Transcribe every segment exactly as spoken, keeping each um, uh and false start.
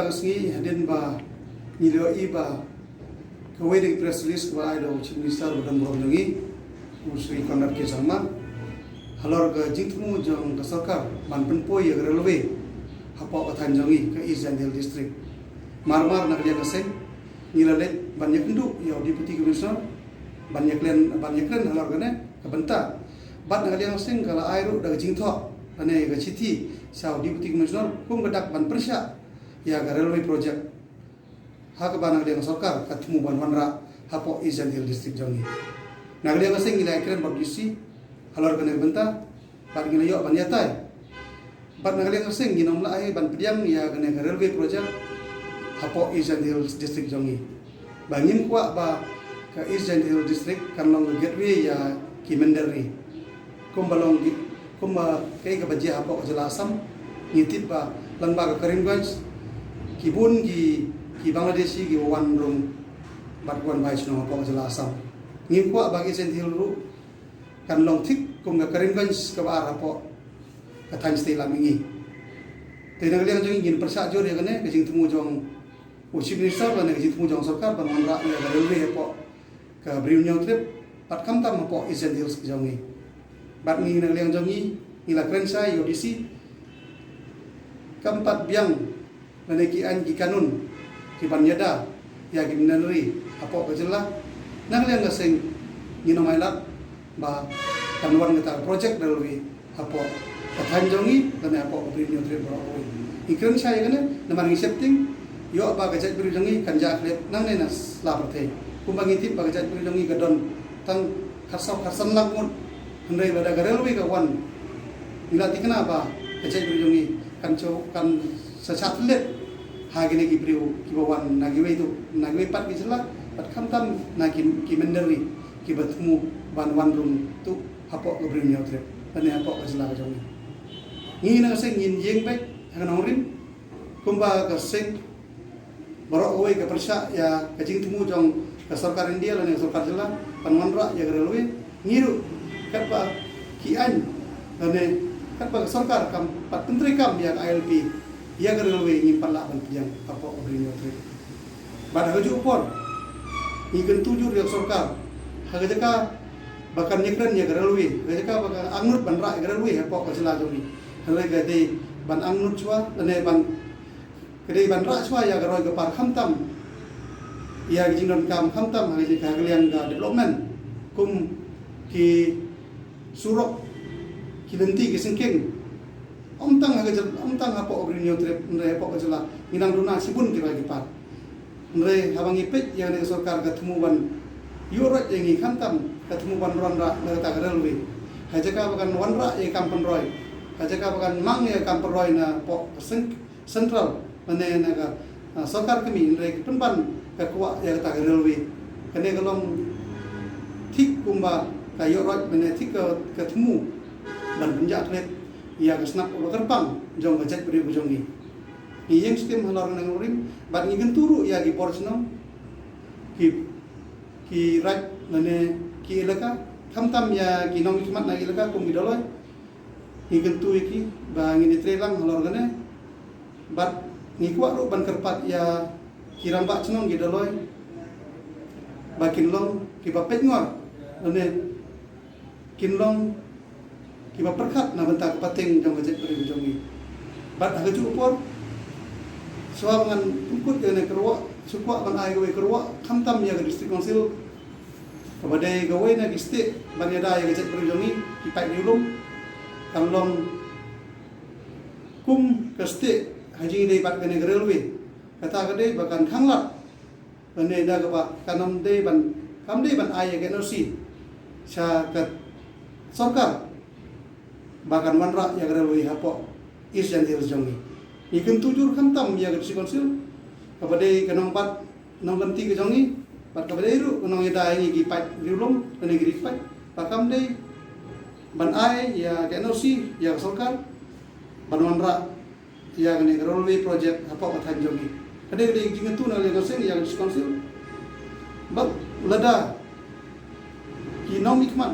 Ka sngi hadien ba ngi la ïohi ba kawei na ki press release kaba la ai da u Chief Minister ba don burom jong ngi, u Shri Conrad K Sangma, halor ka jingthmu jong ka sorkar ban pynpoi ïa ka railway hapoh ka thaiñ jong ngi ka East Jaintia Hills District. Mar mar na ka liang ka seng ngi la leit ban ïakynduh ïa u Deputy Commissioner ban ïakren, ban ïakren halor kane ka bynta. Bad na ka liang ka seng ka la ai ruh da ka jingthoh lane ka shithi sha u Deputy Commissioner kum ka dak ban pyrshah ïa ka railway project ha kaba na ka liang ka sorkar ka thmu ban wanrah hapoh East Jaintia Hills District jong ngi. Na ka liang ka seng ngi la ïakren bad u D C halor kane ka bynta bad ngi la ïoh ban ïatai. Bad na ka liang ka seng ngin ym lah hi ban pdiang ïa kane ka railway project hapoh East Jaintia Hills District jong ngi. Ba ngim kwah ba ka East Jaintia Hills District kan long ka gateway ïa ki mynder ri. Kumba long ki, kumba kaei kaba jia hapoh ka jylla Assam, ngi tip ba lyngba ka Karimganj ki bun ki, ki Bangladeshi ki wan rung bad wan bai shnong hapoh ka jylla Assam. Ngim kwah ba ka East Jaintia Hills ruh kan long thik kum ka Karimganj kaba ar hapoh ka thaiñ state lam ngi. Te na ka liang jong ngi ngin pyrshah jur ïa kane ka jingthmu jong u Chief Minister lane ka jingthmu jong sorkar ban wanrah ïa ka railway hapoh ka Bri u Hynñiewtrep bad khamtam hapoh East Jaintia Hills jong ngi. Bad ngi na ka liang jong ngi ngi la kren shai ïa u D C kam pat biang lane ki aiñ ki kanun ki ban ïada ïa ki mynder ri hapoh ka jylla. Na ka liang ka seng ngin ym ailad ba kan wan kata ka project railway hapoh ka thaiñ jong ngi lane hapoh ka Bri u Hynñiewtrep baroh kawei. Ngi kren shai ïa kane namar ngi sheptieng ïoh ba ka jaitbynriew jong ngi kan jah khlem nangne na sla pyrthei. Kumba ngi tip ba ka jaitbynriew jong ngi ka don tang khatsaw khatsan lak ngut, hynrei lada ka railway ka wan ngi la thikna ba ka jaitbynriew jong ngi kan shu, kan sa shah thylliej ha kine ki briew kiba wan na kiwei tu, na kiwei pat ki jylla bad khamtam na ki, ki mynder ri kiba thmu ban wan rung tu hapoh ka Bri u Hynñiewtrep lane hapoh ka jylla ka jong ngi. Ngi na ka seng ngin ïeng beit ha ka nongrim kumba ka seng baroh kawei ka pyrshah ïa ka jingthmu jong ka sorkar India lane ka sorkar jylla ban wanrah ïa ka railway. Ngi ruh katba ki aiñ lane katba ka sorkar kam pat pyntreikam ïa ka I L P ïa ka railway ngim pat lah ban pdiang hapoh ka Bri u Hynñiewtrep. Bad ha kajuh ka por ngi kyntu jur ïa ka sorkar ha ka jaka ba kan ïakren ïa ka railway, ha ka jaka ba kan angnud ban rah ïa ka railway hapoh ka jylla jong ngi. Hynrei ka dei ban angnud shuwa lane ban, ka dei ban rah shuwa ïa ka roi ka par khamtam ïa ka jingdonkam khamtam ha ka jaka, ha ka liang ka development kum ki surok, ki lynti, ki syngkien. Ym tang ha ka jyl-, ym tang hapoh ka Bri u Hynñiewtrep hynrei hapoh ka jylla ngi dang duna shibun ki roi ki par. Hynrei haba ngi peit ïa kane ka sorkar ka thmu ban ïuh roit ïa ngi khamtam ka thmu ban wanrah ïa kata ka railway. Ha jaka ba kan wanrah ïa ka kam pynroi, ha jaka ba kan mang ïa ka kam pynroi napoh ka seng-, central lane na ka, ah, sorkar kmie, hynrei ka pynban ka kwah ïa kata ka railway. Kane ka long thik kumba ka ïuh roit lane thik ka, ka thmu ban pynjah klet ïa ka snap kaba kyrpang jong ka jaitbynriew ka jong ngi. Ngi ïeng skhem halor kane ka nongrim bad ngi kyntu ruh ïa ki bor shnong, ki, ki raid lane ki elaka, khamtam ïa ki nongmihkhmat na ki elaka kum ki Dolloi. Ngi kyntu ïa ki ba ngin ïatrei lang halor kane bad ngi kwah ruh ban kyrpad ïa ki rangbah shnong ki Dolloi ba kin long kiba peit ngor lane kin long kiba pyrkhat na bynta ka pateng jong ka jaitbynriew jong ngi. Bad ha kajuh ka por, shuwa ba ngan pynkut ïa kane ka ruh, shu kwah ban ai kawei ka ruh khamtam ïa ka District Council kaba dei kawei na ki stieh ban ïada ïa ka jaitbynriew jong ngi, ki paid riewlum, kan long kum ka stieh ha jingïadei bad kane ka railway. Kata ka dei ba kan khanglad lane da kaba kan ym dei ban, kam dei ban ai ïa ka N O C sha ka sorkar ba kan wanrah ïa ka railway hapoh East Jaintia Hills jong ngi. Ngi kyntu jur khamtam ïa ka District Council kaba dei ka nongbat nongkynti ka jong ngi bad kaba dei ruh ka nongïada ïa ngi ki paid riewlum lane ki riewpaid, ba kam dei ban ai ïa ka N O C ïa ka sorkar ban wanrah ïa kane ka railway project hapoh ka thaiñ jong ngi. Ka dei, ka dei ka jingkyntu na ka liang ka seng ïa ka District Council. Bad lada ki nongmihkhmat,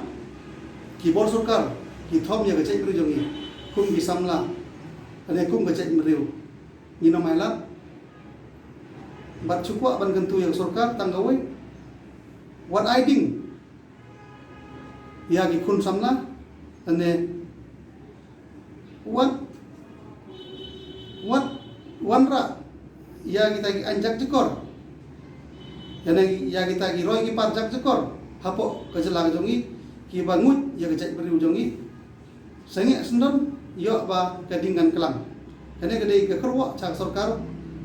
ki bor sorkar ki thom ïa ka jaitbynriew jong ngi kum ki samla lane kum ka jaitbynriew, ngin ym ailad Bad shu kwah ban kyntu ïa ka sorkar tang kawei, wat ai ding ïa ki khun samla, ne wat, wat wanrah ïa kita ki aiñ jakjakor, ïa ne ïa kita ki roi ki par jakjakor hapoh ka jylla ka jong ngi, kiba nguid ïa ka jaitbynriew jong ngi. Sangeh sngewdon ïoh ba ka ding kan klang. Kane ka dei ka kyrwoh sha ka sorkar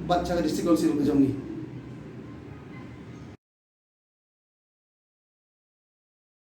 bad sha ka District Council ka jong ngi.